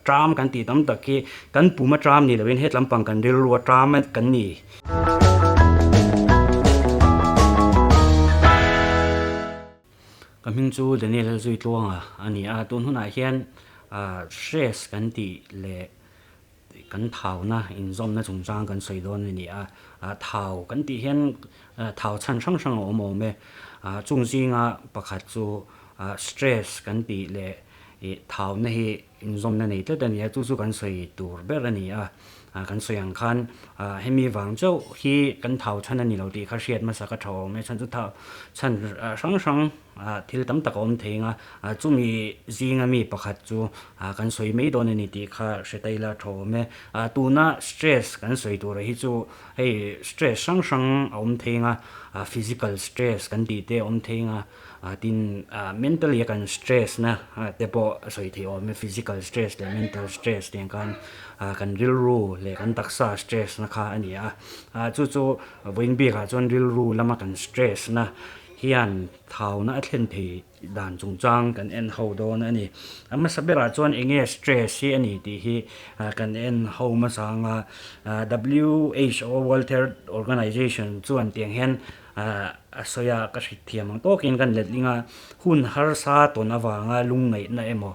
Ṭam kan tih tam tak hi kan pum a ṭam ni loin hetlam pang kan rilru a ṭam kan ni. Ka hming chu Daniel Lalzuitluanga a ni a, tun hunah hian stress kan tih leh kan thauna inzawmna chungchang kan sawi dawn a ni a. Thau kan tih hian thau chhan hrang hrang a awm awm e. Chung zinga pakhat chu stress kan tih leh Ih, thauna hi inzawmna nei tlat a ni a, chu chu kan sawi tur ber a ni a. Kan sawi ang khan hemi vang chauh hi kan thau chhan a ni lo tih kha hriat hmasa ka tha awm e. Chhan chu thau chhan hrang hrang thil tam tak a awm thei ang a, chumi zinga mi pakhat chu kan sawi mai dawn a ni tih kha hre ta ila tha awm e. Tuna stress kan sawi tura hi chu hei stress hrang hrang a awm thei ang a, physical stress kan tih te a awm thei ang a, Tin, mentally a kan stress na te pawh a sawi theih awm e, physical stress leh mental stress tiang khan kan rilru leh kan taksa stress na kha a ni a. Chu chu vawiin bikah chuan rilru lama kan stress na hian thauna a thlen thei dan chungchang kan en ho dawn a ni. A hmasa berah chuan eng nge stress hi a ni tih hi kan en ho hmasa ang a. WHO, World Health Organization, chuan tiang hian A sawi a, ka hrit thiam ang tawkin kan letling a, hun harsa tawn avanga lungngaihna emaw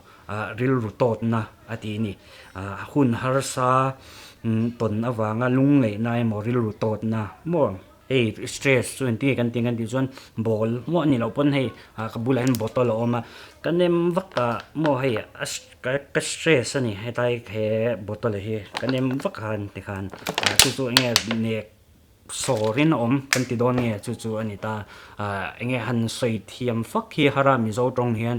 rilru tawtna a ti a ni. Hun harsa tawn avanga lungngaihna emaw rilru tawtna maw hei stress chu engtin nge kan tih kan tih chuan ball maw a nih loh pawn hei ka bulah hian bottle a awm a, ka nem vak a maw hei a ka stress a ni hetlai he bottle hi ka nem vak a tikhan chu chu enge nek Sawrin a awm kan ti dawn nge chu chu a ni ta. Enge han sawi thiam fak hi har a Mizo tawng hian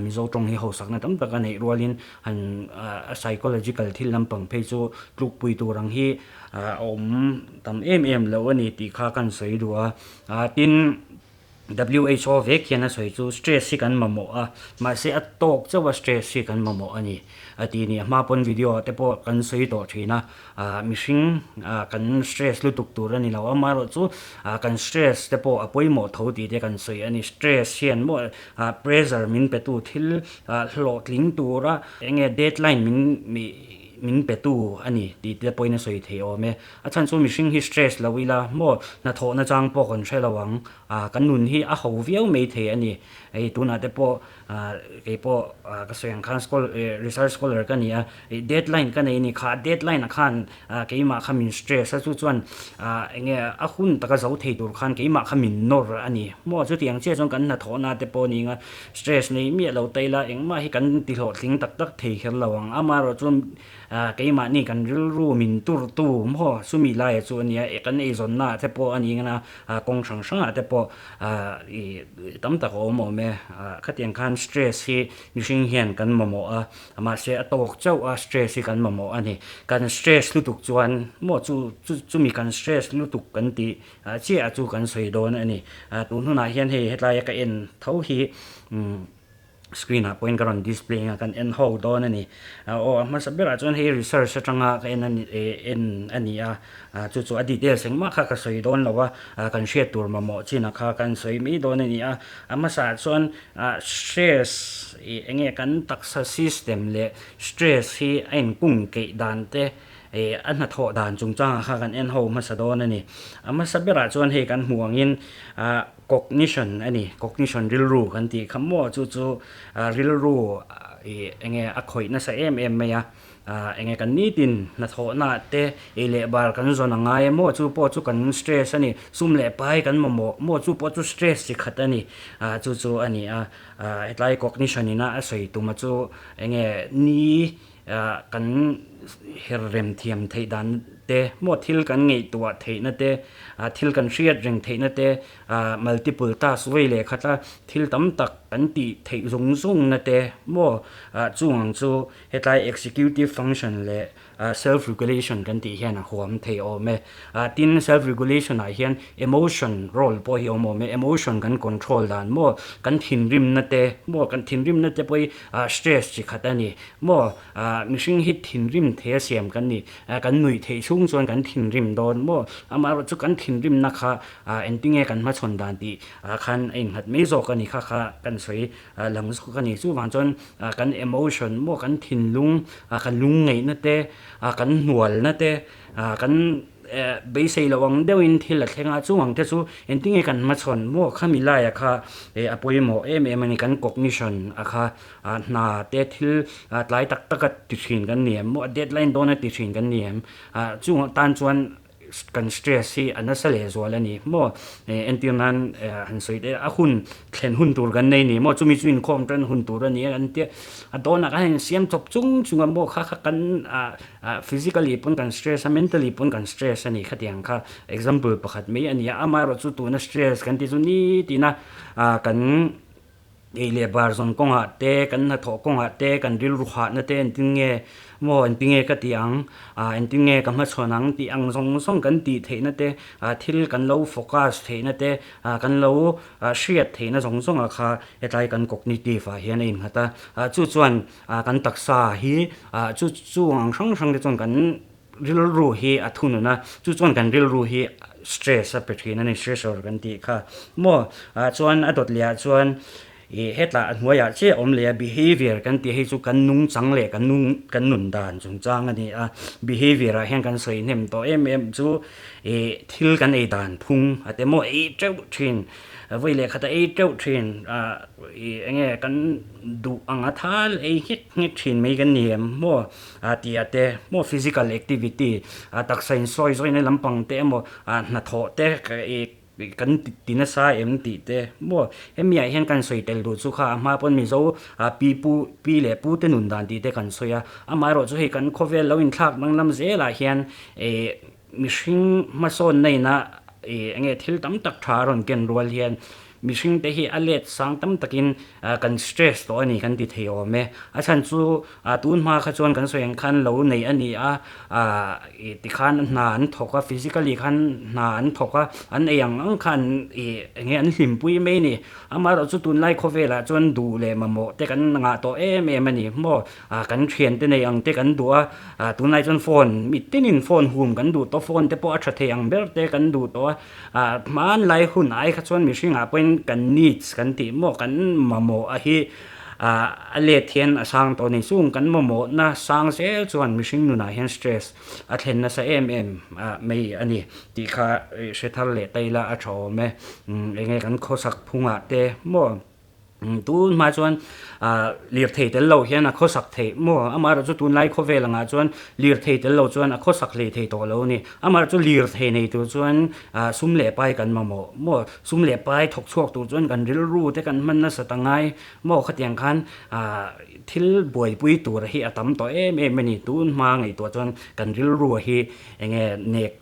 Mizo tawng hi hausakna tam tak a neih rualin han a psychological thil lampang phei chu tlukpui tur ang hi a awm tam em em lo a ni tih kha kan sawi duh a. Tin, WHO vek hian a sawi chu stress hi kan mamawh a, mahse a tawk chauh a stress hi kan mamawh a ni a ti ni. A hma pawn video ah te pawh kan sawi tawh thin a, mihring kan stress lutuk tur a ni lo, amaherawh chu kan stress te pawh a pawimawh tho tih te kan sawi a ni. Stress hian maw pressure min petu thil hlawhtling tura eng nge deadline min min petu a ni tih te pawhin a sawi thei awm e. A chhan chu mihring hi stress lo ila maw hnathawh nachang pawh kan hre lo ang, kan nun hi a ho viau mai thei a ni. Hei tunah te pawh kei pawh ka sawi ang khan research scholar ka ni a, deadline ka nei a ni kha, deadline ah khan keimah kha min stress a, chu chuan eng nge a hun taka zo thei tur khan keimah kha min nawr a ni maw. Chutiang chiah chuan kan hnathawhna te pawh a ni ang a, stress nei miah lo ta ila engmah hi kan tihlawhtling tak tak thei kher lo ang. Amaherawhchu Keimahni kan rilru min turtu maw chumi laia chu a nia, kan eizawnnaah te pawh a ni ngana, kawng hrang hrangah te pawh ih tam tak a awm awm e. Khatiang khan stress hi mihring hian kan mamawh a, mahse a tawk chauh a stress hi kan mamawh a ni. Kan stress lutuk chuan maw chu chumi kan stress lutuk kan tih chiah chu kan sawi dawn a ni. Tun hunah hian hei helaia ka en tho hi Screen ah pawhin ka rawn display anga kan en ho dawn a ni. Aw a hmasa berah chuan hei research atanga ka en a ni en a ni a, chu chu a details engmah kha ka sawi dawn lo a, kan hriat tur mamawh chinah kha kan sawi mai dawn a ni a. A hmasa ah chuan stress ih eng nge kan taksa system leh stress hi a inkung keih dan te ih a hnathawh dan chungchangah kha kan en ho hmasa dawn a ni. A hmasa berah chuan hei kan hmuh angin ah. Cognition a ni, cognition rilru kan tih kha maw chu chu rilru ih eng nge a khawih nasa em em mai a, eng nge kan nitin hnathawhna te ei leh bar kan zawn a ngai a maw chu pawh chu kan stress a ni, sum leh pai kan mamawh maw chu pawh chu stress chi khat a ni, chu chu a ni a, hetlai cognition ina a sawi tuma chu eng nge ni Kan her rem thiam theih dan te maw thil kan ngaihtuah theihna te, thil kan hriat reng theihna te, multiple task vei leh khat a thil tam tak kan tih theih zung zungna te maw chung ang chu hetlai executive function leh self regulation kan tih hian a huam thei awm e. Tin self regulation ah hian emotion role pawh hi a awm awm e, emotion kan control dan maw kan thinrimna te maw kan thinrimna te pawh hi stress chi khat a ni maw mihring hi thinrim thei a siam kan ni, kan nuih theih chhung chhung chuan kan thinrim dawn maw? Amaherawhchu kan thinrimna kha engtinge kan hmachhawn dan tih khan a innghat mai zawk a ni kha kha kan sawi lang zawk a ni. Chuvang chuan kan emotion maw kan thinlung kan lungngaihna te kan hnualna te kan beisei loh ang deuhin thil a thleng a, chung ang te chu engtinge kan hmachhawn maw khami laia kha a pawimawh em em a ni kan cognition a kha hna te thil tlai tak taka ti thin kan ni em maw a deadline dawna ti thin kan ni em chung tan chuan kan stress hi a nasa leh zual a ni maw entir nan han sawi teh a hun thlen hun tur kan nei ni maw chumi chu inkhawm tan hun tur a ni a kan tia a dawnah khan insiam chawp chung chung a maw kha kha kan physically pawn kan stress a mentally pawn kan stress a ni khatiang kha example pakhat mai a ni a amaherawh chu tuna stress kan tih chu nitina kan Ei leh bar zawn kawngah te, kan hnathawh kawngah te, kan rilru hahna te engtin nge maw engtin nge ka tih ang, ah engtin nge ka hmachhawn ang tih ang zawng zawng kan tih theihna te, ah thil kan lo focus theihna te, ah kan lo hriat theihna zawng zawngah kha hetlai kan cognitive ah hian a innghat a, ah chu chuan ah kan taksa hi ah chu chu ang hrang hrang te chuan kan rilru hi a thunun a, chu chuan kan rilru hi stress a pe thin a ni, stressor kan tih kha maw ah chuan a dawt leh ah chuan ih hetah a hnuaiah chiah awm leh a behaviour kan tih hei chu kan nungchang leh kan nung kan nun dan chungchang a ni a, behaviour ah hian kan sawi hnem tawh em em chu ih thil kan ei dan phung a te maw ei teuh thin. Vawi leh khat a ei teuh thin a, ih enge kan duh ang a thal ei nghek nghek thin mai kan ni em maw a tih ah te maw physical activity a taksa in sawi zawina lampang te emaw a hnathawh te ih kan ti nasa em tih te maw hemi ah hian kan sawi tel duh chu kha a hma pawn Mizo a pi pu pi leh pu te nun dan tih te kan sawi a, amaherawh chu hei kan khawvel lo inthlak danglam zelah hian ih Mihring hmasawnna ina ih enge thil tam tak tha a rawn ken rual hian mihring te hi a let sang tam takin kan stress tawh a ni kan ti thei awm e. A chhan chu tun hma kha chuan kan sawi ang khan lo nei a ni a, ih tikhan hna an thawk a, physically khan hna an thawk a, an ei ang ang khan ih enge an hlimpui mai a ni. Amaherawh chu tunlai khawvelah chuan duh leh mamawh te kan ngah tawh em em a ni maw. Ah kan thiante nei ang te kan duh a, ah tunlai chuan phone mi tinin phone hum kan duh tawh, phone te pawh a tha thei ang ber te kan duh tawh a, ah hmanlai hun ai kha chuan mihringah pawhin kan needs kan tih maw kan mamawh a hi ah a let hian a sang tawh a ni, chung kan mamawhna sang zel chuan mihring nunah hian stress a thlen nasa em em ah mai a ni tih kha hre thar leh ta ila a tha awm e, eng nge kan khawsak phungah te maw. Tun hma chuan lirthei tel lo hian a khawsak theih maw? Amaherawh chu tunlai khawvel angah chuan lirthei tel lo chuan a khawsak hlei thei tawh lo a ni. Amaherawh chu lirthei nei tur chuan sum leh pai kan mamawh maw? Sum leh pai thawk chhuak tur chuan kan rilru te kan hman nasat a ngai maw? Khatiang khan thil buaipui tur hi a tam tawh em em a ni. Tun hma ngaihtuah chuan kan rilru hi eng nge nek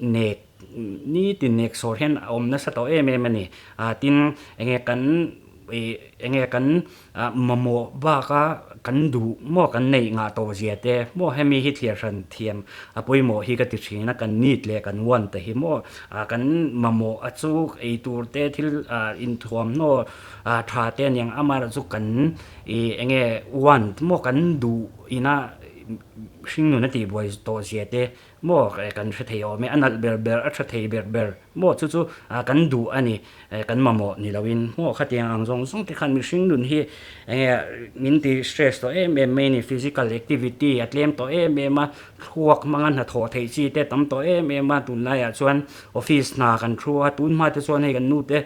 nek nitin nek sawr hian a awm nasa tawh em em a ni. Tin, enge kan ih enge kan mamawh baka kan duh maw kan neih ngah tawh zia te maw hemi hi thliar hran thiam a pawimawh hi ka ti thin a, kan need leh kan want te hi maw kan mamawh a chu ei tur te thil inthuamhnaw tha te aniang amaherawhchu kan ih enge want maw kan duh ina hringnun a tihbuai tawh zia te Maw kan hre thei awm e, a nalh ber ber, a tha thei ber ber maw chu chu kan duh a ni, kan mamawh ni loin maw khatiang ang zawng zawng te khan mihring nun hi enge min ti stress tawh em em mai a ni, physical activity a tlem tawh em em a, thluak hmanga hnathawh theih chi te tam tawh em em a, tunlaiah chuan office hna kan thu a, tun hma te chuan hei kan nu te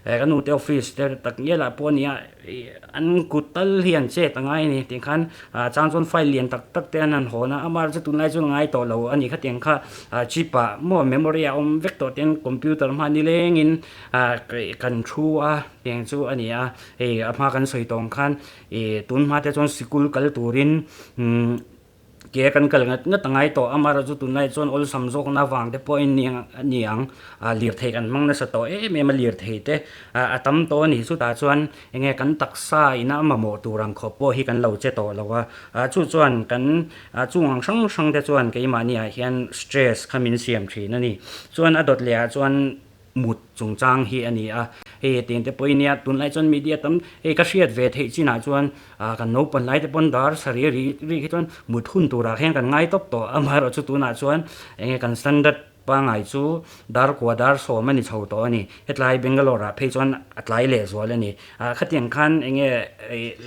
kan nu te office te tak ngialah pawh a nia. An kut tal hi an chet a ngai a ni tih khan chang chuan file lian tak tak te an han hawn a, amah chu tunlai chuan a ngai tawh lo a ni khatiang kha chip ah maw memory ah awm vek tawh ten computer hma nilengin kan thu a tiang chu a ni a, hei a hma kan sawi tawh ang khan ih tun hma te chuan sikul kal turin Ke kan kal ngat ngat a ngai tawh, amaherawh chu tunlai chuan awlsam zawkna avang te pawhin a ni ang, lirthei kan hmang nasa tawh em em a, lirthei te a tam tawh a ni. Chutah chuan enge kan taksa ina a mamawh tur ang khawp pawh hi kan lo che tawh lo a, chu chuan kan chung ang hrang hrang te chuan keimahni ah hian stress kha min siam thin a ni. Chuan a dawt leh ah chuan. mut chungchang hi a ni a. Hei hetiang te pawh i nia, tunlai chuan media tam hei ka hriat ve theih chinah chuan kan naupang lai te pawn dar sarih a ri ri khi chuan mut hun turah hian kan ngai tawp tawh. Amaherawhchu tunah chuan enge kan standard Pangai chu dar kua dar sawm a ni chho tawh a ni. Hetlai Bangalore ah phei chuan a tlai leh zual a ni. Ah khatiang khan enge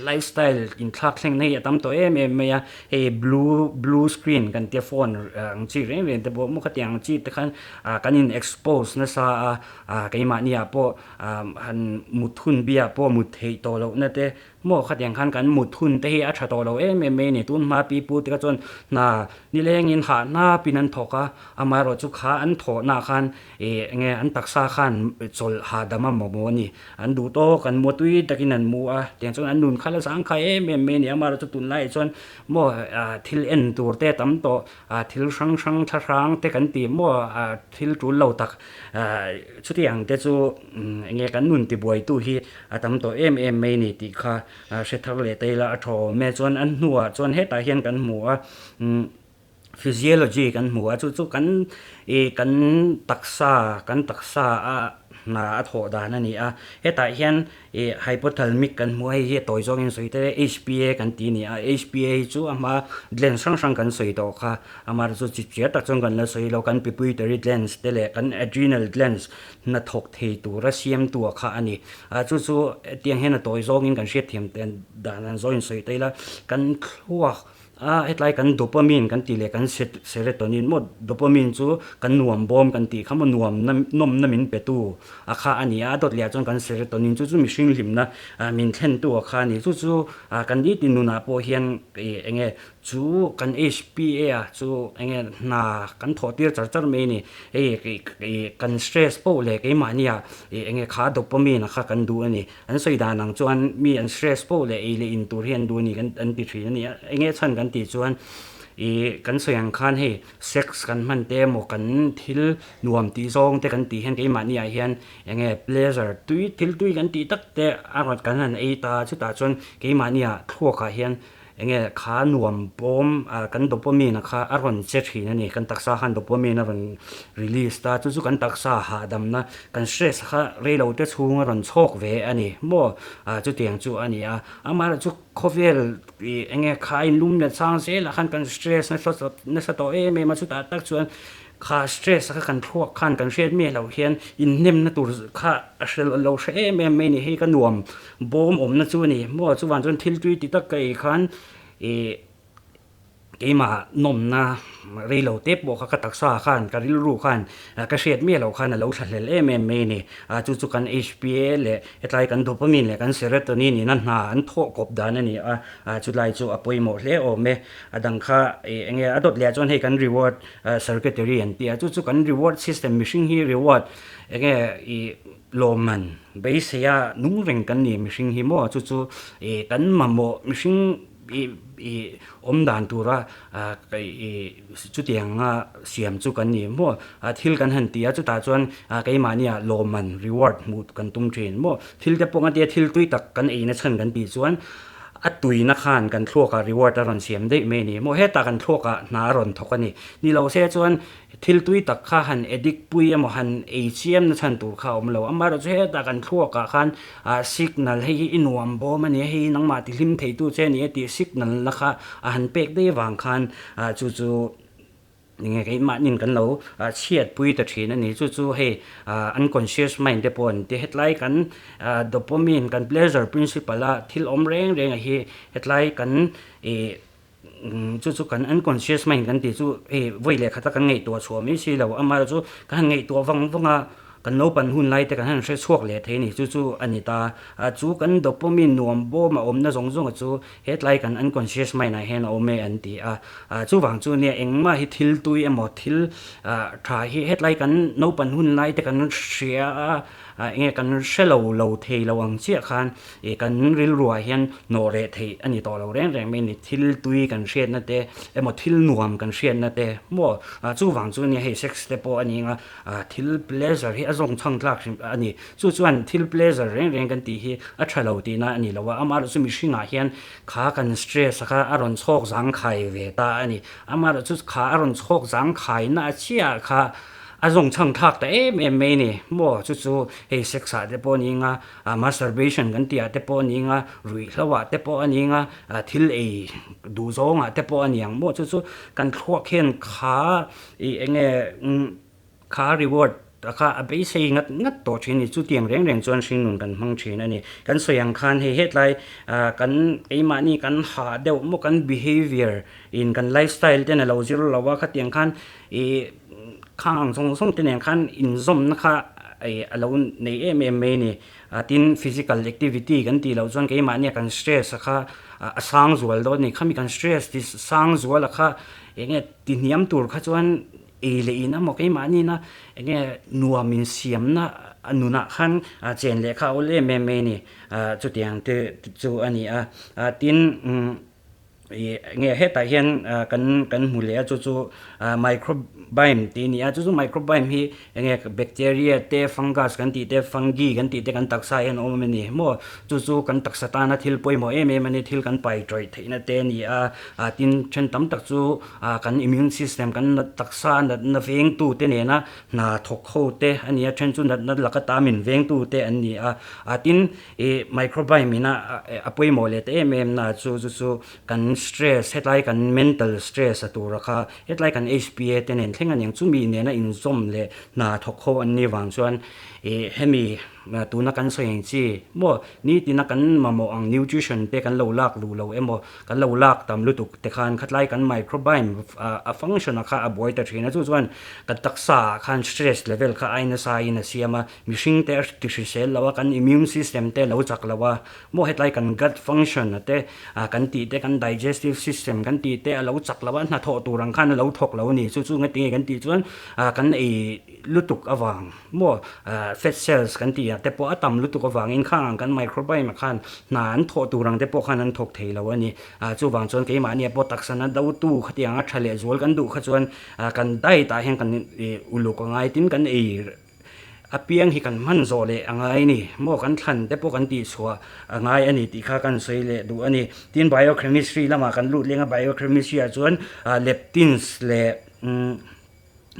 lifestyle inthlak thleng na hi a tam tawh em em mai a. Hei blue blue screen kan tia phone ang chi reng reng te pawh maw khatiang ang chi te khan ah kan in expose nasa a. Ah keimahni ah pawh ah han mut hun biah pawh mut theih tawh loh na te Maw khatiang khan kan mut hun te hi a tha tawh lo em em mai a ni. Tun hma pi pu te kha chuan hna nilengin hah hnapin an thawk a, amaherawh chu kha an thawhna khan ih enge an taksa khan chawlh hahdam a mamawh a ni. An duh tawk an mu a tui takin an mu a, tiang chuan an nun kha la zang khai em em mai a ni. Amaherawh chu tunlaiah chuan maw thil en tur te a tam tawh, thil hrang hrang thla hrang te kan ti maw thil tul lo tak chutiang te chu enge kan nun tibuaitu hi a tam tawh em em mai ni tih kha hre thar leh ta ila a tha awm e. Chuan an hnuah chuan hetah hian kan hmu a physiology kan hmu a chu chu kan ih kan taksa kan taksa a hna a thawh dan a ni a hetah hian Ih hypothalamic kan hmu a, hei hi a tawi zawngin sawi te HPA kan ti a ni a, HPA hi chu a hma gland hrang hrang kan sawi tawh kha, amah chu chi chiar tak chuan kan la sawi lo, kan pituitary glands te leh kan adrenal glands hnathawk thei tura siamtu a kha a ni. Ah chu chu hetiang hian a tawi zawngin kan hriatthiam dan an zawngin sawi ta ila, kan thluak A hetlai kan dopamine kan tih leh kan serotonin maw dopamine chu kan nuam bawm kan tih kha maw nuam nawmna min petu a kha a ni a, a dawt leh ah chuan kan serotonin chu chu mihring hlimna min thlentu a kha a ni. Chu chu kan nitin nunah pawh hian ih eng nge chu kan HPA a chu eng nge hna kan thawh tir char char mai a ni. Hei ih kan stress poh leh keimahnia ih eng nge kha dopamine a kha kan duh a ni. An sawi dan ang chuan mi an stress poh leh ei leh in tur hi an duh a ni kan an ti thin a ni a. Enge chhan kan tih chuan ih kan sawi ang khan hei sex kan hman te emaw kan thil nuam tih zawng te kan tih hian keimahni ah hian enge pleasure tui thil tui kan tih tak te a rawn kan han ei ta chutah chuan keimahni ah thluak ah hian Enge kha nuam bawm kan dopamine kha a rawn che thin a ni. Kan taksa khan dopamine a rawn release ta, chu chu kan taksa hahdamna kan stress kha reilo te chhung a rawn chhawk ve a ni maw? Chutiang chu a ni a. Amaherawhchu chu khawvel ih enge kha a inlum let sang zelah khan kan stress nasa tawh em em a, chutah tak chuan kha stress kha kan thluak khan kan hriat miah loh hian inhnemna tur kha a hre lo hre em em mai a ni. Hei ka nuam Bawm awmna chu a ni maw? Chuvang chuan thil tui ti tak ka ei khan ih keimah nawmna rei lo te pawh kha ka taksa khan ka rilru khan ka hriat miah loh khan a lo thlahlel em em mai a ni. Ah chu chu kan HPA leh hetlai kan dopamine leh kan serotonin ina hna an thawh kawp dan a ni a, ah chulai chu a pawimawh hle awm e. A dang kha ih eng nge a dawt leh ah chuan hei kan reward circuitry an ti a, chu chu kan reward system mihring hi reward eng nge ih Lawmman beiseia nung reng kan ni mihring hi maw chu chu ih kan mamawh mihring ih ih awm dan tura ih chutianga siam chu kan ni maw thil kan han ti a chutah chuan keimahnia lawmman reward hmuh kan tum thin maw thil te pawh ngatia thil tui tak kan eina chhan kan tih chuan a tuina khan kan thluakah reward a rawn siam daih mai a ni maw hetah kan thluakah hna a rawn thawk a ni ni lo se chuan Thil tui tak kha han addict pui emaw han ei chiam na chhan tur kha a awm lo. Amaherawhchu hetah kan thluakah khan signal hei hi i nuam bawm a ni a, hei hi nangmah ti hlim theitu che a ni a tih signal na kha a han pek daih avang khan chu chu enge keimahnin kan lo chhiat pui ta thin a ni. Chu chu hei unconscious mind te pawh an ti. Hetlai kan dopamine kan pleasure principle a thil awm reng reng a hi hetlai kan ih Chu chu kan unconscious mind kan tih chu hei vawi leh khata kan ngaihtuah chhuah mai si lo. Amaherawhchu chu kan han ngaihtuah vang vang a, kan naupan hun lai te kan han hre chhuak leh thei a ni. Chu chu a ni ta. Chu kan dopamine nuam bawm a awmna zawng zawng chu hetlai kan unconscious mind ah hian a awm e an ti a. Chuvang chu nia engmah hi thil tui emaw thil tha hi hetlai kan naupan hun lai te kan hria a, enge kan hre lo lo thei lo ang chiah khan Ih kan rilruah hian hnawh reh theih a ni tawh lo reng reng mai a ni. Thil tui kan hriatna te emaw thil nuam kan hriatna te maw chuvang chu nia hei sex te pawh a ni anga thil pleasure hi a zawng chhang tlak hrim a ni. Chu chuan thil pleasure reng reng kan tih hi a tha lo tihna a ni lo a, amaherawhchu mihringah hian kha kan stress kha a rawn chhawk zangkhai ve ta a ni. Amaherawhchu kha a rawn chhawk zangkhaina a chiah kha. a zawng chhang thlak ta em em mai a ni. Maw chu chu hei sex ah te pawh a ni anga, masturbation kan tih ah te pawh a ni anga, ruihhlo ah te pawh a ni anga, thil ei duh zawng ah te pawh a ni ang maw chu chu kan thluak hian kha ih eng nge Kha reward a kha a beisei ngat ngat tawh thin a ni. Chutiang reng reng chuan hringnun kan hmang thin a ni. Kan sawi ang khan hei hetlai kan keimahni kan hah deuh maw kan behavior in kan lifestyle ten a lo zir lo a, khatiang khan ih khang ang zawng zawng te nen khan inzawmna kha a lo nei em em mai a ni. Tin physical activity kan tih loh chuan keimahnia kan stress a kha a sang zual dawn a ni. Khami kan stress ti sang zual a kha eng nge ti hniam tur kha chuan Ei leh in amaw keimahni-na enge nuam insiamna a nunah khan chen leh kha a awl em em mai a ni. Chutiang te chu a ni a. Tin, enge hetah hian kan kan hmu leh a chu chu microbiome tih a ni a. Chu chu microbiome hi enge bacteria te, fungus kan tih te, fungi kan tih te kan taksa hian a awm a ni maw. Chu chu kan taksa tana thil pawimawh em em a ni, thil kan pai tawih theihna te a ni a. Tin, then tam tak chu kan immune system kan nat taksa natna vengtu te nena hna thawk ho te a ni a, then chu natna laka ta min vengtu te an ni a. Tin, ih microbiome ina a pawimawh leh ta em em na chu chu chu kan stress hetlai kan mental stress a tura kha hetlai kan HPA te nen thleng a niang chumi nena inzawm leh hna thawk ho an nih vang chuan ih hemi Tuna kan sawi ang chi maw nitina kan mamawh ang nutrition te kan lo lak duh lo emaw kan lo lak tam lutuk te khan khatlai kan microbiome a function a kha a buai ta thin a chu chuan kan taksa ah khan stress level kha ai nasa in a siam a mihring te a ti hrisel lo a kan immune system te lo chak lo a maw hetlai kan gut function a te kan tih te kan digestive system kan tih te a lo chak lo a hnathawh tur ang khan a lo thawk lo a ni chu chu nge kan tih chuan kan ei lutuk avang maw fat cells kan tih ah te pawh a tam lutuk avangin khang ang kan microbiome ah khan hna an thawh tur ang te pawh khan an thawk thei lo a ni. Chuvang chuan keimahni ah pawh taksa na do tu khatiang a tha leh zual kan duh kha chuan kan diet ah hian kan uluk a ngai tin kan ei apiang hi kan hman zawh leh a ngai a ni maw kan thlan te pawh kan tihchhuah a ngai a ni tih kha kan sawi leh duh a ni. Tin biochemistry lamah kan lut leng a biochemistry ah chuan leptins leh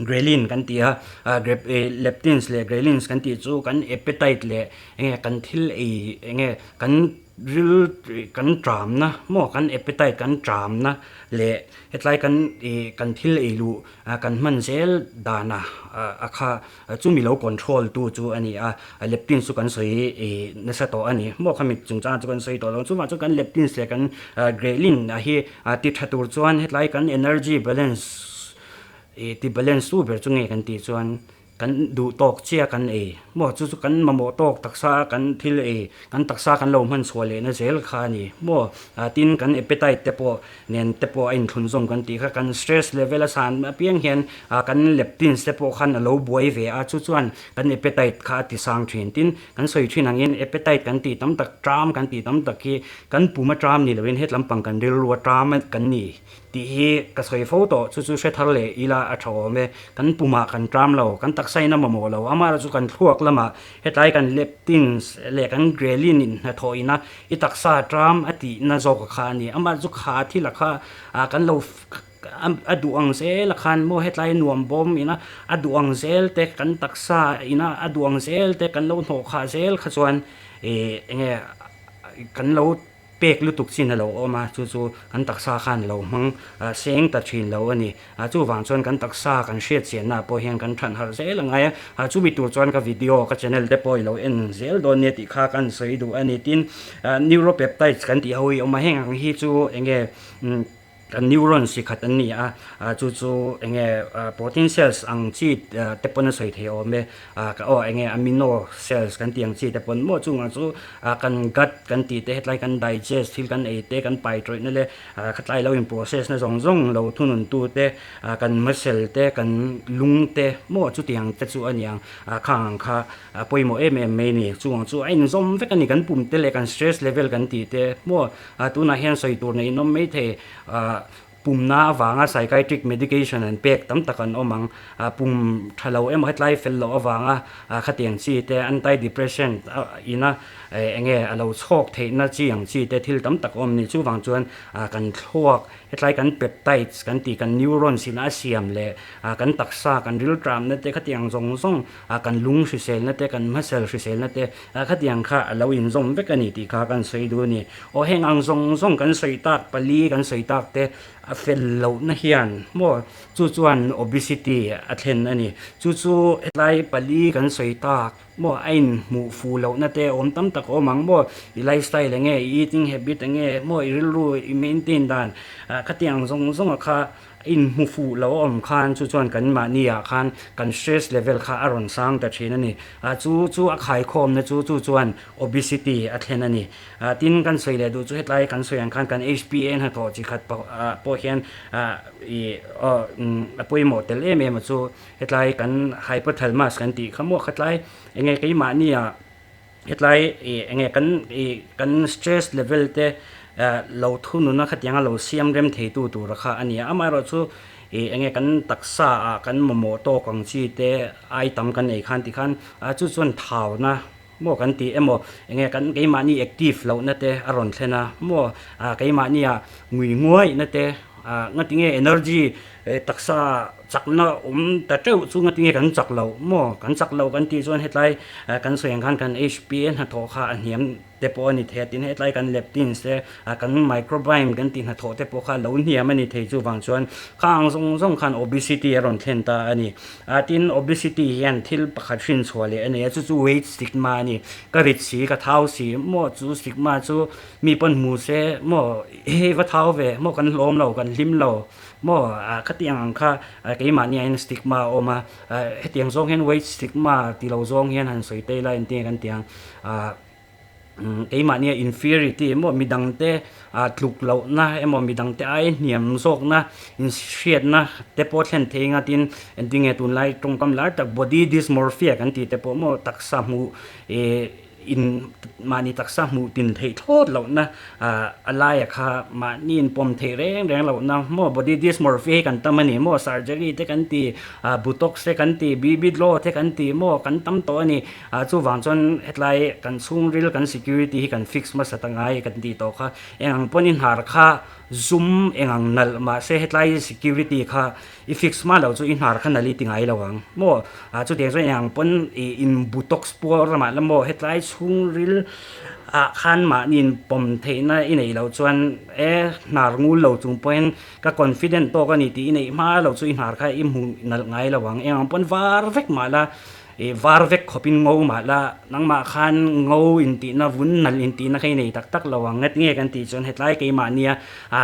Ghrelin kan ti a, leptins leh ghrelins kan tih chu kan appetite leh enge kan thil ei enge kan ril kan tramna maw kan appetite kan tramna leh hetlai kan ih kan thil ei luh kan hman zel dana a kha chumi lo control tu chu a ni a, leptins chu kan sawi ih nasa tawh a ni maw khami chungchang chu kan sawi tawh lo chuvang chuan kan leptins leh kan ghrelin a hi ti tha tur chuan hetlai kan energy balance Ih ti balance tu ber chu nge kan tih chuan kan duh tawk chiah kan ei maw chu chu kan mamawh tawk taksa kan thil ei kan taksa kan lo hman chhuah lehna zel kha a ni maw tin kan appetite te pawh nen te pawh a inthlun zawm kan tih kha kan stress level a san apiang hian kan leptins te pawh khan a lo buai ve a chu chuan kan appetite kha a ti sang thin tin kan sawi thin angin appetite kan tih tam tak ṭam kan tih tam tak hi kan pum a ṭam ni loin hetlam pang kan rilru a ṭam kan ni. Tih hi ka sawi fo tawh, chu chu hre thar leh ila a tha awm e. Kan pumah kan tram lo, kan taksa in a mamawh lo, amaherawh chu kan thluak lamah hetlai kan leptins leh kan ghrelin in hnathawh ina i taksa tram a tihna zawk a kha a ni. Amaherawh chu kha thil a kha kan lo a duh ang zel a khan maw hetlai nuam bawm ina a duh ang zel te kan taksa ina a duh ang zel te kan lo hnawh khah zel kha chuan enge kan lo Pek lutuk chin a lo awm a, chu chu kan taksa khan a lo hmang seng ta thin lo a ni. Chuvang chuan kan taksa kan hriat chianna pawh hian kan than harh zel a ngai a, chumi tur chuan ka video ka channel te pawh i lo en zel dawn nia tih kha kan sawi duh a ni. Tin, neuropeptides kan tih ho hi a awm a, heng ang hi chu eng nge Kan neurons hi khat an ni a, chu chu eng nge protein cells ang chi te pawn a sawi thei awm e, aw eng nge amino cells kan tih ang chi te pawn maw chungah chu kan gut kan tih te hetlai kan digest thil kan ei te kan pai tawihna leh khatlai lo in process na zawng zawng lo thunun tu te kan muscle te kan lung te maw chutiang te chu a ni ang khang ang kha a pawimawh em em mai a ni chungah chu a inzawm vek a ni kan pum te leh kan stress level kan tih te maw. Tunah hian sawi tur nei nawm mai thei. pumna avanga psychiatric medication an pek tam tak an awm ang. Pum tha lo emaw hetlai fel loh avanga khatiang chi te anti-depressant ina enge a lo chhawk theihna chi ang chi te thil tam tak a awm ni. Chuvang chuan kan thluak hetlai kan peptides kan tih kan neurons ina a siam leh kan taksa kan riltramna te khatiang zawng zawng kan lung hriselna te kan hmasel hriselna te khatiang kha a lo inzawm vek a ni tih kha kan sawi duh a ni. Aw heng ang zawng zawng kan sawi tak pali kan sawi tak te a fel lohna hian maw Chu chuan obesity a thlen a ni. Chu chu hetlai pali kan sawi tak maw a inhmuh fuh lohna te awm tam tak a awm ang maw? I lifestyle enge, i eating habit enge maw, i rilru i maintain dan khatiang zawng zawnga kha a inhmu fuh loh a awm khan chu chuan kan mahni ah khan kan stress level kha a rawn sang ta thin a ni. Chu chu a khaikhawmna chu chu chuan obesity a thlen a ni. Tin kan sawi leh duh chu hetlai kan sawi ang khan kan HPA hnathawh chi khat pawh hian I aw a pawimawh tel em em a chu hetlai kan hypothalamus kan tih kha maw khatlai enge keimahni ah hetlai i enge kan i kan stress level te lo thununa khatianga lo siam rem thei tu tura kha a ni a amaherawh chu i enge kan taksa ah kan mamawh tawk ang chi te ai tam kan ei khan tikhan chu chuan thauna Maw kan ti emaw enge kan keimahni active lohna te a rawn thlen a maw ah keimahnia ngui nguaihna te ah ngatinge energy taksa chakna awm ta teuh chu ngatinge kan chak loh maw kan chak loh kan tih chuan hetlai kan sawi ang khan kan HPA hnathawh kha a hniam te pawh a ni thei a tin hetlai kan leptins te ah kan microbiome kan tih hnathawh te pawh kha lo hniam a ni thei chuvang chuan khang zawng zawng khan obesity a rawn thlen ta a ni. A tin, obesity hian thil pakhat hrin chhuah leh a nei a, chu chu weight stigma a ni. Ka rit si, ka thau si, maw chu stigma chu mi pawn hmu se, maw hei va thau ve, maw kan hlawm lo, kan hlim lo, maw khatiang ang kha keimahni ah hian stigma a awm a. Hetiang zawng hian weight stigma ti lo zawng hian han sawi te ila engtin nge kan tih ang. Keimahnia inferiority emaw midangte tluk lohna emaw midangte ai hniam zawkna inhriatna te pawh thlen thei anga tin engtinge tunlai tawngkam lar tak body dysmorphia kan tih te pawh maw taksa hmuh ih in mahni taksa hmuh tin theih thlawt lohna a laia kha mahni inpawm theih reng reng lohna maw body dysmorphia hi kan tam a ni maw surgery te kan ti botox te kan ti bb glow te kan ti maw kan tam tawh a ni. Ah chuvang chuan hetlai kan chhungril kan security hi kan fix hmasa ta ngai kan tih tawh kha eng ang pawn i hnar kha zum eng ang nalh mahse hetlai security kha i fix hma loh chu i hnar kha nalh i ti ngai lo ang maw ah chutiang chuan eng ang pawn i in botox puar ramah la maw hetlai chhungril ah khan mahni in pawm theihna i neih loh chuan e hnar ngul lo chung pawhin ka confident tawk a ni tih i neih hma loh chu i hnar kha i hmu nalh ngai lo ang eng ang pawn var vek mah la. I var vek khawpin ngo mah la, nangmah khan ngo intihna, vun nalh intihna kha i nei tak tak lo ang. Nget nge kan tih chuan hetlai keimahnia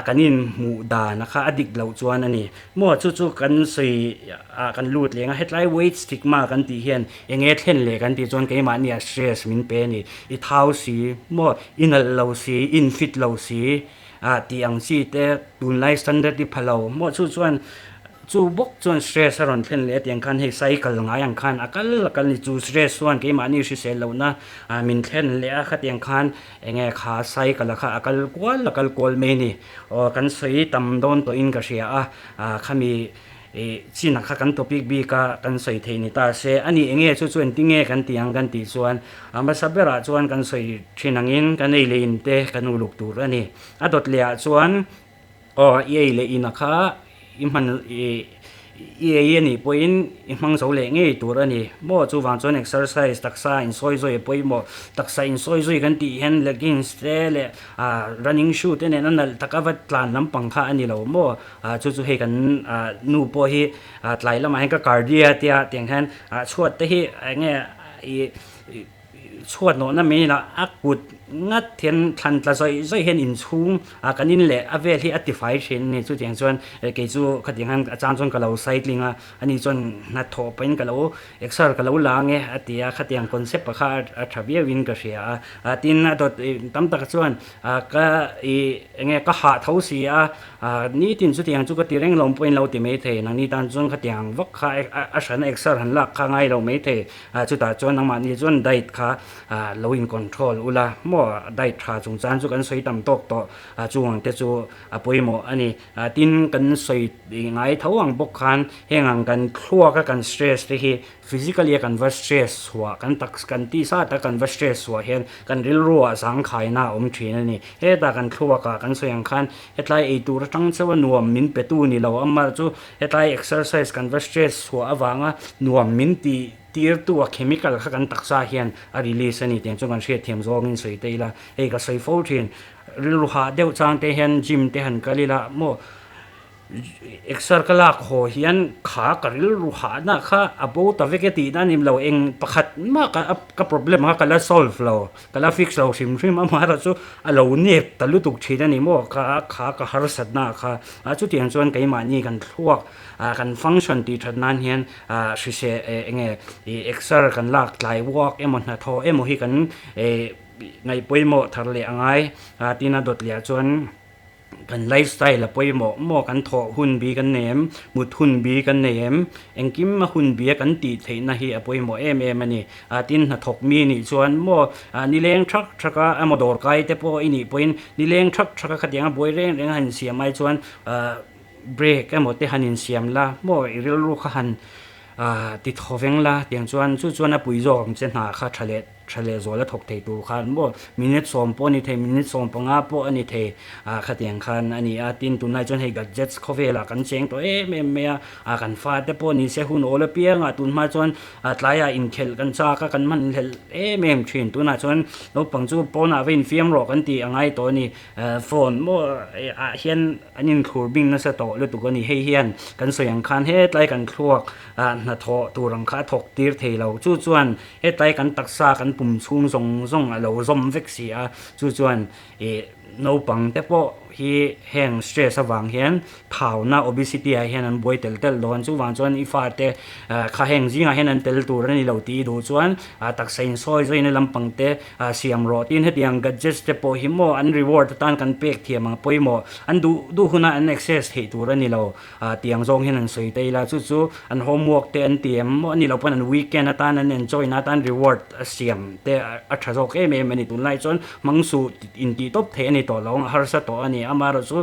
kan inhmuh dan kha a dik loh chuan a ni. Maw chu chu kan sawi ah kan lut leng a, hetlai weight stigma kan tih hian enge thlen leh kan tih chuan keimahnia stress min pe a ni. I thau si, maw i nalh lo si, i infit lo si tih ang chi te tunlai standard i pha lo. Maw chu chuan Chu bawk chuan stress a rawn thlen leh a tiang khan hei cycle ngai ang khan a kal a kal ni chu stress chuan keimahni hrisel lohna min thlen leh a khatiang khan enge kha cycle a kha a kal kual a kal kual mai a ni. Aw kan sawi tam dawn tawhin ka hria a khami chin ah kha kan topic bik a kan sawi thei ni ta se a ni enge chu chu engtinge kan tih ang kan tih chuan a hmasa berah chuan kan sawi thin angin kan ei leh in te kan uluk tur a ni. A dawt leh ah chuan Aw, i ei leh ina kha i hman i i ei a nih pawhin i hmang zo leh ngei tur a ni. Maw chuvang chuan exercise taksa insawi zui a pawimawh. Taksa insawi zui kan tih hian leggings te leh ah running shoe te nen a nalh taka va tlan lampang kha a ni lo maw. Ah chu chu hei kan ah nu pawh hi ah tlai lamah hian ka cardia tia tiang hian ah chhuat te hi eng nge i Chhuat nawhna mai lah a kut ngat hian thlan tla zawih zawih hian inchhung a kan in leh a vel hi a tifai thin a ni. Chutiang chuan kei chu khatiang hian a chang chuan ka lo cycling a, ani chuan hnathawh pahin ka lo exer ka lo la ange a ti a, khatiang concept kha a tha viauin ka hria a. Tin a dawt tam tak chuan ka i enge ka hah tho si a, nitin chutiang chu ka ti reng lo pawhin lo ti maithei, nangni tan chuan khatiang vak kha a hrana exer han lak kha ngai lo maithei. Chutah chuan nangmahni chuan diet kha lo in control ula maw? maw diet tha chungchang chu kan sawi tam tawk tawh a chung ang te chu a pawimawh a ni. Tin kan sawi ngai tho ang bawk khan heng ang kan thluak a kan stress te hi physically a kan va stress chhuah kan tak kan tisa tak kan va stress chhuah hian kan rilru ah zangkhaina a awm thin a ni. Hetah kan thluak ah kan sawi ang khan hetlai eitur atang chauh a nuam min pe tu ni lo amah chu hetlai exercise kan va stress chhuah avanga nuam min tih tir tu a chemical kha kan taksa hian a release a ni tiang chu kan hriatthiam zawngin sawi ta ila hei ka sawi fo thin. Rilru hah deuh chang te hian gym te han kal ila maw Exer ka lak haw hian kha ka rilru hahna kha a bo ta vek e tih na ni lo eng pakhat mah ka ka problem kha ka la solve lo ka la fix lo hrim hrim amaherawh chu a lo nep ta lutuk thin a ni maw kha kha ka harsatna kha a chutiang chuan keimahni kan thluak ah kan function tih that nan hian ah hrisel eng nge ih exer kan lak tlai walk emaw hnathawh emaw hi kan eh ngaihpawimawh thar leh a ngai a tin a dawt leh ah chuan. Kan lifestyle a pawimawh maw? Kan thawh hun bi kan nei em? Mut hun bi kan nei em? Engkim a hun bia kan tih theihna hi a pawimawh em em a ni. Tin, hnathawk mi nih chuan maw nileng thak thak a, emaw dawrkai te pawh i nih pawhin nileng thak thak a khatiang a buai reng reng a han insiam ai chuan break emaw te han insiam la maw i rilru kha han ti thaw veng la tiang chuan chu chuan a pui zawk ang che hna kha tha leh Tha leh zual a thawk thei tur khan maw minute sawm pawh a ni thei, minute 15 pawh a ni thei ah khatiang khan a ni a. Tin, tunlai chuan hei gadgets khawvelah kan cheng tawh em em mai a, ah kan fate pawh ni se hun awl apiangah tun hma chuan ah tlaiah inkhelh kan chak a, kan hmanhlelh em em thin. Tunah chuan naupang chu pawnah va infiam rawh kan tih a ngai tawh a ni. Phone maw ah hian an inthlur bing nasa tawh lutuk a ni. Hei hian kan sawi ang khan hetlai kan thluak ah hnathawh tur ang kha a thawk tir thei lo. Chu chuan Hetlai kan taksa kan pum chhung zawng zawng a lo zawm vek si a, chu chuan ih naupang te pawh hi heng stress avang hian thauna obesity ah hian an buai tel tel dawn. Chuvang chuan i fate kha heng zingah hian an tel tur a ni lo tih i duh chuan taksa insawi zawina lampang te siam rawh tin hetiang gadgets te pawh hi maw an reward atan kan pek thiam ang pawimawh an duh duh huna an access theih tur a ni lo. Ah tiang zawng hian an sawi ta ila chu chu an homework te an ti em maw a ni lo pawn an weekend atan an enjoy na atan reward a siam te a tha zawk em em a ni tunlai chuan hmang suh intih tawp theih a ni tawh lo ang a harsa tawh a ni amaherawh chu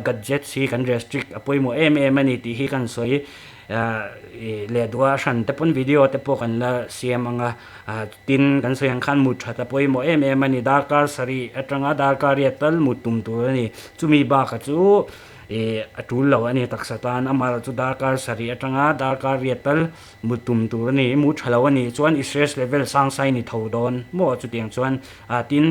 gadgets hi kan restrict a pawimawh em em a ni tih hi kan sawi leh duh a hran te pawn video te pawh kan la siam ang a tin kan sawi ang khan mut that a pawimawh em em a ni darkar sarih atanga darkar riat tal mut tum tur a ni chumi bakah chu. Ih a tul lo a ni taksa tan amaherawh chu darkar sarih atanga darkar riat tal mut tum tur a ni. I mu tha lo a nih chuan i stress level sang sai ni tho dawn maw chutiang chuan ah tin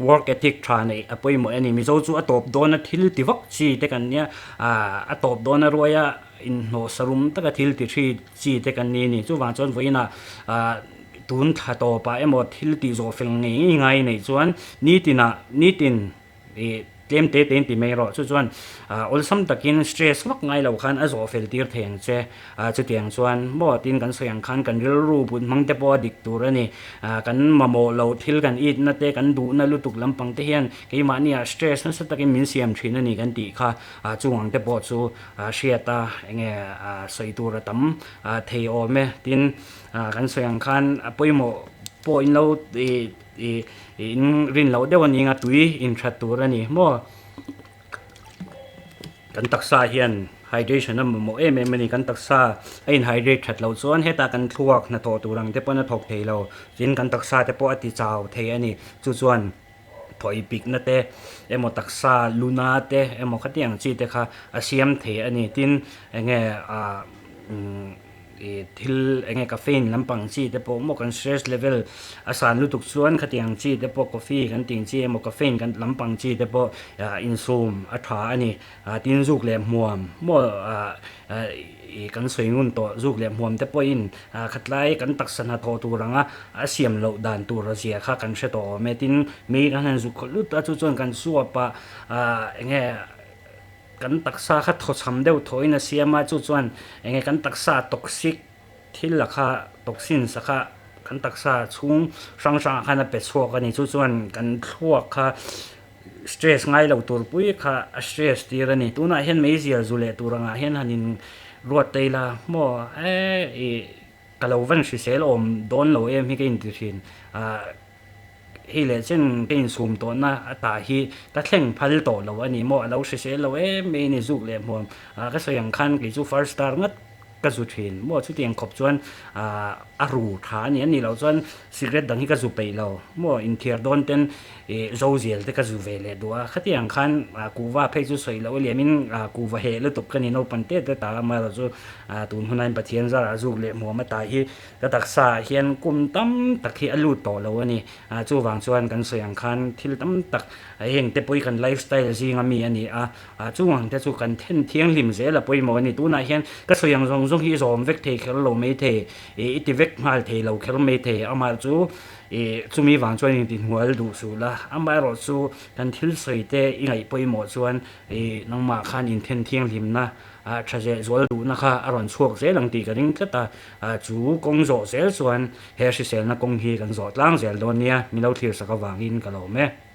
work ethic tha neih a pawimawh a ni. Mizo chu a tawp dawna thil ti vak chi te kan nia ah a tawp dawna ruaia inhnawh sarum taka thil ti thi chi te kan ni a ni. Chuvang chuan vawiinah ah tun thla tawpah emaw thil tih zawh fel ngei ngei ngai neih chuan nitinah nitin Ih tlem te te in ti mai rawh. Chu chuan awlsam takin stress vak ngai lo khan a zawh fel tir thei ang che. Chutiang chuan maw tin kan sawi ang khan kan rilru but hmang te pawh a dik tur a ni. Kan mamawh loh thil kan itna te kan duhna lutuk lampang te hian keimahni ah stress nasa takin min siam thin a ni kan tih kha chung ang te pawh chu hriat a enge sawi tur a tam thei awm e. Tin kan sawi ang khan a pawimawh pawh in lo ih I in rin loh deuh a ni anga tui in that tur a ni maw? Kan taksa hian hydration a mamawh em em a ni. Kan taksa a in hydrate that loh chuan hetah kan thluak hnathawh tur ang te pawn a thawk thei lo. Tin kan taksa te pawh a ti chau thei a ni. Chu chuan thawih pikna te emaw taksa luna te emaw khatiang chi te kha a siam thei a ni. Tin enge ah umm. Ih thil eng nge caffeine lampang chi te pawh maw kan stress level a san lutuk chuan khatiang chi te pawh coffee kan tih chi emaw caffeine kan lampang chi te pawh ah insum a tha a ni. Ah tin zuk leh hmuam maw ah ih kan sawi ngun tawh zuk leh hmuam te pawhin ah khatlai kan taksa hnathawh tur anga a siam loh dan tur a zia kha kan hre tawh awm e. Tin mei kan han zuk khawlh lut a chu chuan kan suap a ah eng nge Kan taksa kha thawchham deuh thawhin a siam a, chu chuan enge kan taksa toxic thil a kha toxins a kha kan taksa chhung hrang hrangah khan a pe chhuak a ni. Chu chuan kan thluak kha stress ngai lo tur pui kha a stress tir a ni. Tunah hian meizial zu leh tur angah hian han in ruat ta ila maw e ih ka lo van hrisel awm dawn lo em hi ka inti thin. Hei leh chen ka insum tawhna a tah hi ka thleng phal tawh lo a ni maw? A lo hrisel lo em mai a ni zuk leh hmuam. Ka sawi ang khan kei chu first star ngat ka zu thin maw? Chutiang khawp chuan a ru tha a ni. A nih loh chuan cigarette dang hi ka zu peih lo maw? Inthiar dawn ten zo zel te ka zu ve leh duh a. Khatiang khan kuhva phei chu sawi loh a liamin kuhva heh lutuk ka ni naupang te te ta a, amaherawhchu chu tun hunain Pathian zarah zuk leh hmuam a tah hi Ka taksa ah hian kum tam tak hi a lut tawh lo a ni. Chuvang chuan kan sawi ang khan thil tam tak heng te pawh hi kan life style zinga mi a ni a, chung ang te chu kan then thianghlim zel a pawimawh a ni. Tunah hian ka sawi ang zawng zawng hi i zawm vek thei kher lo mai thei, i ti vek nghal thei lo kher mai thei. Amah chu chumi vang chuan intihnual duh suh la, amaherawhchu kan thil sawi te i ngaih pawimawh chuan nangmah khan inthen thianghlimna A tha zeh zual duhna kha a rawn chhuak zel ang tih ka ring tlat a, chu kawng zawh zel chuan he hriselna kawng hi kan zawh tlang zel dawn nia, min lo thlir sak avangin ka lawm e.